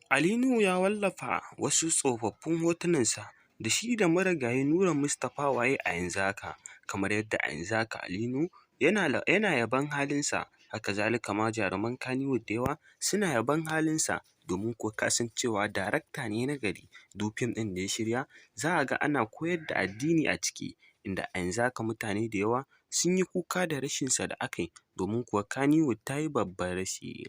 Ali Nuhu ya wallafa wasu tsofaffin hotunansa da shi da marigayi Nura Mustapha Waye a yanzu haka. Kamar yadda a yanzu haka Ali Nuhu yana yabon halinsa, haka zalika ma jaruman Kannywood da yawa suna yabon halinsa, domin kuwa ka san cewa darakta ne na gari. Duk fim ɗin da ya shirya za a ga ana koyar da addini a ciki, inda a yanzu haka mutane da yawa sun yi kuka da rashinsa da aka yi, domin kuwa Kannywood ta yi babban rashi.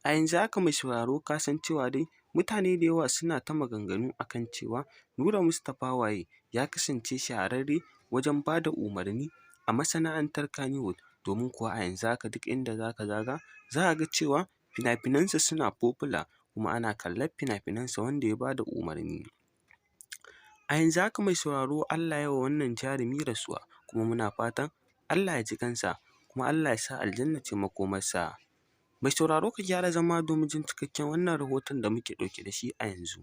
A yanzu haka, mai sauraro, ka san cewa dai mutane da yawa suna ta maganganu a kan cewa Nura Mustapha Waye ya kasance shahararre wajen ba da umarni a masana'antar Kannywood, domin kuwa a yanzu haka duk inda za ka zaga za ka ga cewa fina-finansa suna popular, kuma ana kallon fina-finansa wanda ya ba da umarni. A yanzu haka, mai sauraro, Allah ya yi wa wannan jarumi rasuwa, kuma muna fatan Allah ya ji ƙansa, kuma Allah ya sa aljanna ce makomarsa. Mai sauraro, ka gyara zama domin jin cikakken wannan rahoton da muke ɗauke da shi a yanzu.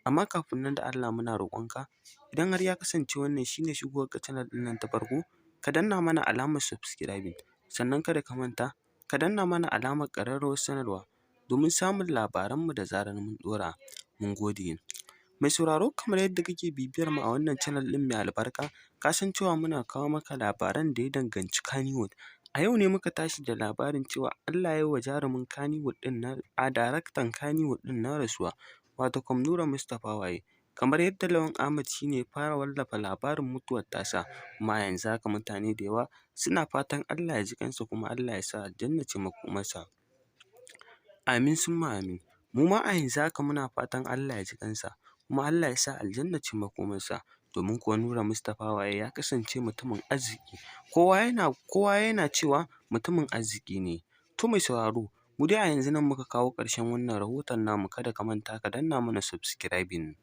Amma kafin nan, da Allah muna roƙonka, idan har ya kasance wannan shi ne shigowarka channel ɗin nan ta farko, ka danna mana alamar subscribing, sannan kada ka manta ka danna mana alamar ƙararrawar sanarwa domin samun labaranmu da zarar mun ɗora. Mun gode. Mai sauraro, kamar yadda kake bibiyar mu a wannan channel ɗin mai albarka, ka san cewa muna kawo maka labaran da ya danganci Kannywood. A yau ne muka tashi da labarin cewa Allah ya yi wa jarumin Kannywood ɗin nan, a daraktan Kannywood ɗin nan rasuwa, wato kam Nura Mustapha Waye. Kamar yadda Lawan Ahmad shi ne ya fara wallafa labarin mutuwar tasa, kuma a yanzu haka mutane da yawa suna fatan Allah ya ji ƙansa, kuma Allah ya sa aljanna ce makomarsa. Amin summa amin. Mu ma a yanzu haka muna fatan Allah ya ji ƙansa, kuma Allah ya sa aljanna ce makomarsa, domin kuwa Nura Mustapha Waye ya kasance mutumin arziki. Kowa yana cewa mutumin arziki ne. To, mai sauraro, mu dai a yanzu nan muka kawo ƙarshen wannan rahoton namu. Kada ka manta ka danna mana subscribing.